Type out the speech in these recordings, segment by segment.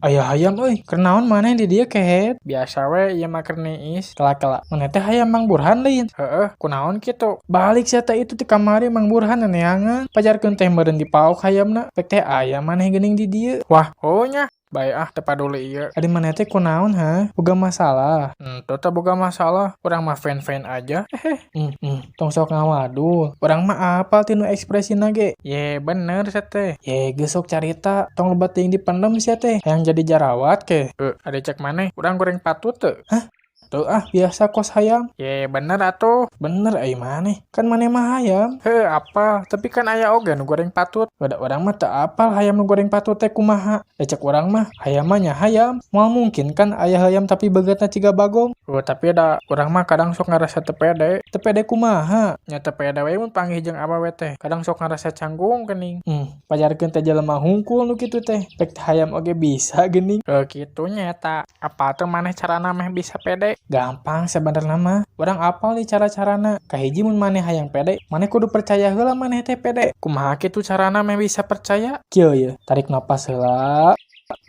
Aya hayam euy. Keur naon maneh di dieu, kehed? Biasa we, ieu mah keur niis. Kela-kela. Maneh teh hayam Mang Burhan lain? Heeh, kunaon kitu? Balik sia teh itu ti kamari Mang Burhan neneangan. Pajarkeun teh meureun dipaok hayamna. Pek teh aya maneh geuning di dieu. Wah, oh nya. Bae ah, teu paduli ieu. Ari maneh teh kunaon, ha? Boga masalah? Henteu, teu boga masalah. Urang mah fine-fine aja. Hehe. Tong sok ngawadul. Urang mah apal tinu ekspresina ge. Ye, bener sia teh. Ye, geus sok carita. Tong loba teuing dipendem sia teh. Hayang jadi jarawat ke? Ari cek maneh, urang goreng patut teu? Hah? Teu ah, biasa kos hayam. Ye, bener atuh. Bener ai maneh. Kan maneh mah hayam. Heuh, apal. Tapi kan aya oge nu goreng patut. Da urang mah teu apal hayam nu goreng patut teh kumaha. Da cek urang mah, hayam mah nya hayam. Moal mungkin kan aya hayam tapi beungeutna ciga bagong. Oh, tapi da urang mah kadang sok ngarasa teu pede. Teu pede kumaha? Nya teu pede we mun panggih jeung awewe teh. Kadang sok ngarasa canggung geuning. Pajarkeun teh jelema hungkul nu kitu teh. Pek hayam oge bisa geuning. Heuh, kitu nya eta. Apal teu maneh carana meh bisa pede? Gampang sebenarnya mah. Urang apal nih cara-carana. Kahiji, mun maneh hayang pede, maneh kudu percaya heula maneh teh pede. Kumaha kitu carana meh bisa percaya? Kieu ye, tarik napas heula.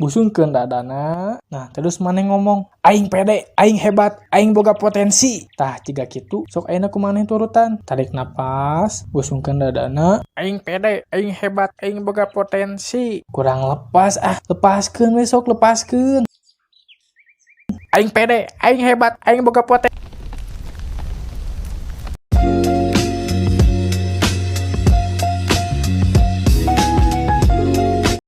Busungkeun dadana. Nah, terus maneh ngomong, "Aing pede, aing hebat, aing boga potensi." Tah, jiga kitu, sok ayeuna ku maneh turutan. Tarik napas, busungkeun dadana. Aing pede, aing hebat, aing boga potensi. Kurang lepas ah, lepaskeun we sok, lepaskeun. Aing pede, aing hebat, aing boga potensi.